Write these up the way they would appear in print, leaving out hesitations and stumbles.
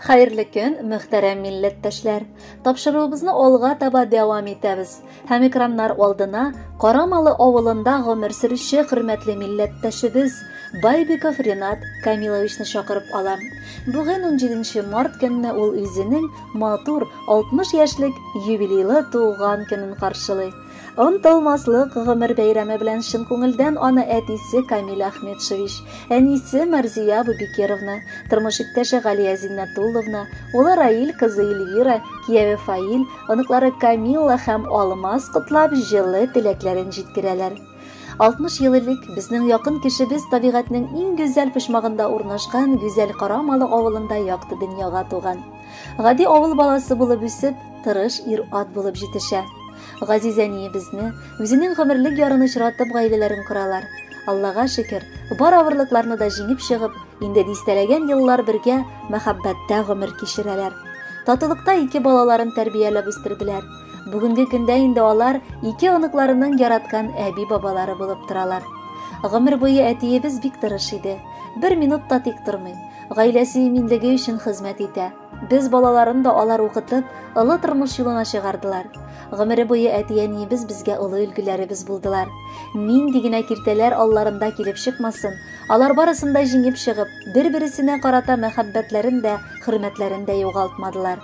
Хәерле көн, мөхтәрәм милләттәшләр! Тапшыруыбызны алга таба дәвам итәбез. Һәм экраннар алдына Карамалы авылында гомер сөрүче хөрмәтле милләттәшебез Байбиков Ренат Камиловичны чакырып алам. Бүген 17 март көнне ул үзенең матур 60 яшьлек юбилейлы туган көнен каршылый. Онытылмаслык гомер бәйрәме белән чын күңелдән аны әтисе Камил Ахметшевич, әнисе Марзия Бубикеровна, тормыш иптәше Галия Зиннәтулловна, улы Раил, кызы Эльвира, кияве Фаил, оныклары Камилла һәм Алмаз котлап җылы теләкләрен җиткерәләр. 60 ел элек безнең якын кешебез табигатьнең иң гүзәл почмагында урнашкан гүзәл Карамалы авылында якты дөньяга туган. Гади авыл баласы булып үсеп, тырыш ир-ат булып җитешә. Газиз әниебезне, үзенең гомерлек ярын очратып гаиләләрен коралар. Аллага шөкер, бар авырлыкларны да җиңеп чыгып, инде дистәләгән еллар бергә мәхәббәттә гомер кичерәләр. Татулыкта ике балаларын тәрбияләп үстерделәр. Бүгенге көндә инде алар ике оныкларының яраткан әби-бабалары булып торалар. Гомер буе әтиебез бик тырыш иде. Бер минут та тик тормый. Гаиләсе иминлеге өчен хезмәт итә. Без балаларын да алар укытып, олы тормыш юлына чыгардылар. Гомере буе әти-әниебез безгә олы өлгеләребез булдылар. Нинди генә киртәләр алларында килеп чыкмасын, алар барысын да җиңеп чыгып, бер-бересенә карата мәхәббәтләрен дә, хөрмәтләрен дә югалтмадылар.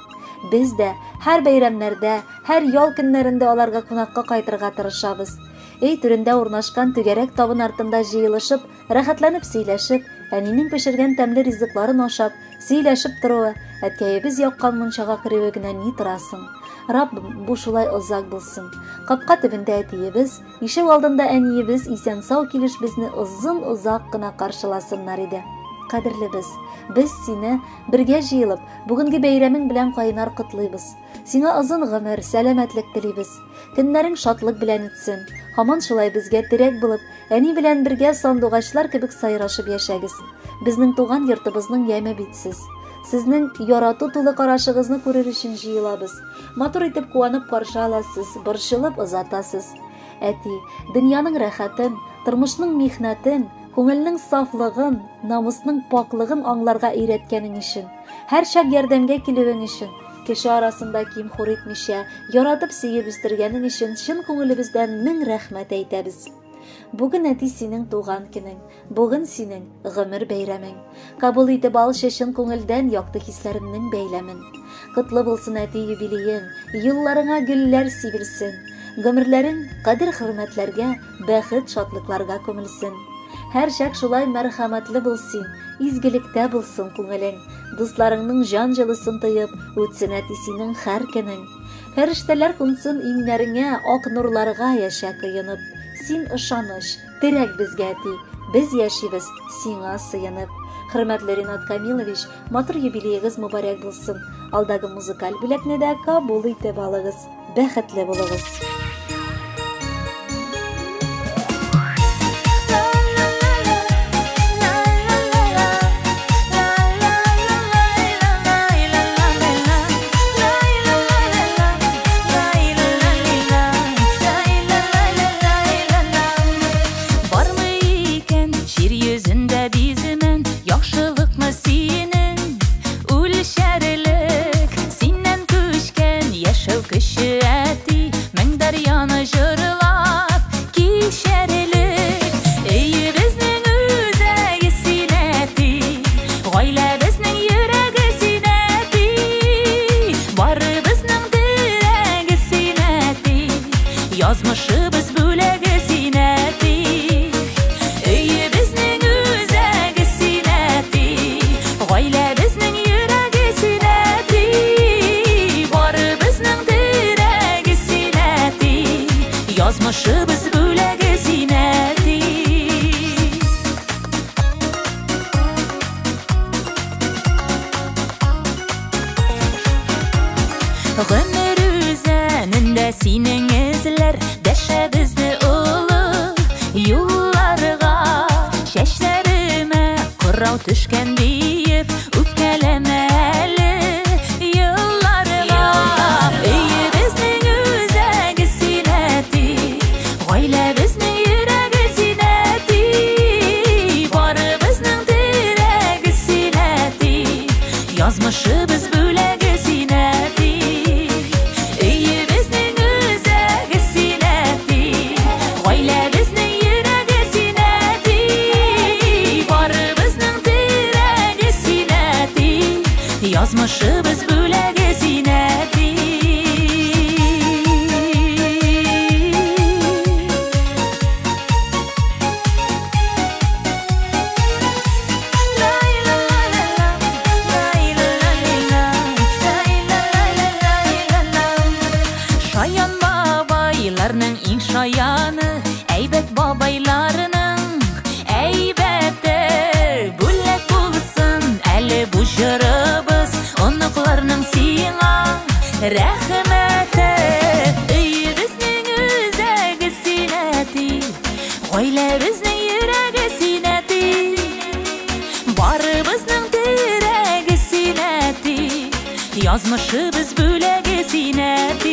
Без дә һәр бәйрәмнәрдә, һәр ял көннәрендә аларга кунакка кайтырга тырышабыз. Өй түрендә урнашкан түгәрәк табын артында җыелышып, Рәхәтләнеп сөйләшеп, әнинең пешергән тәмле ризыкларын ашап, сөйләшеп торуы, әткәебез яккан мунчага керүе генә ни тора соң? Раббым, бу шулай озак булсын. Капка төбендә әтиебез, ишек алдында әниебез исән-сау килеш безне озын-озак кына каршыласыннар иде. Кадерлебез, без сине, бергә җыелып, бүгенге бәйрәмең белән кайнар котлыйбыз. Сиңа озын гомер, сәламәтлек телибез. Көннәрең шатлык белән үтсен. Һаман шулай безгә терәк булып, әни белән бергә сандугачлар кебек сайрашып яшәгез. Безнең туган йортыбызның яме бит сез. Сезнең ярату тулы карашыгызны күрер өчен җыелабыз. Матур итеп куанып каршы аласыз, борчылып озатасыз. Әти, дөньяның рәхәтен, тормышның михнәтен, күңелнең сафлыгын, намусның пакьлыгын аңларга өйрәткәнең өчен, һәрчак ярдәмгә килүең өчен, кеше арасында ким-хур итмичә, яратып-сөеп үстергәнең өчен чын күңелебездән мең рәхмәт әйтәбез. Бүген, әти, синең туган көнең, бүген синең гомер бәйрәмең. Кабул итеп алчы чын күңелдән якты хисләремнең бәйләмен. Котлы булсын, әти, юбилеең, юлларыңа гөлләр сибелсен, гомерләрең кадер-хөрмәтләргә, бәхет-шатлыкларга күмелсен. Һәрчак шулай мәрхәмәтле бул син, изгелектә булсын күңелең. Дусларыңның җан җылысын тоеп, үтсен әти синең һәр көнең. Фәрештәләр кунсын иңнәреңә, ак нурларга яшә коенып. Син ышаныч, терәк безгә, әти, без яшибез сиңа сыенып. Хөрмәтле Ринат Камилович, матур юбилеегыз мөбарәк булсын. Алдагы музыкаль бүләкне дә кабул итеп алыгыз. Бәхетле булыгыз. Бармы икән җир йөзендә биземен яхшылыкны синең үлчәрлек, синнән күчкән яшәү көче, әти, мең дәрьяны җырлап кичәрлек. Өебезнең үзәге син, әти, гаиләбезнең йөрәге син, әти, барыбызның терәге син, әти, язмышыбыз бүләге син, әти. Өебезнең үзәге син, әти, гаиләбезнең йөрәге син, әти, барыбызның терәге син, әти, язмышыбыз бүләге син, әти. Гомер үзәнендә синең эзләр дәшә безне олы юлларга. Чәчләремә кырау төшкән диеп, үпкәләмә әле елларга. Өебезнең үзәге син, әти, гаиләбезнең йөрәге син, әти, барыбызның терәге син, әти, язмышыбыз Язмышыбыз бүләге син, әти. Шаян бабайларның иң шаяны, әйбәт бабайларның әйбәте. Бүләк булсын әле бу җырыбыз, оныкларның сиңа рәхмәте. Өебезнең үзәге син, әти, гаиләбезнең йөрәге син, әти, барыбызның терәге син, әти, язмышыбыз бүләге син, әти.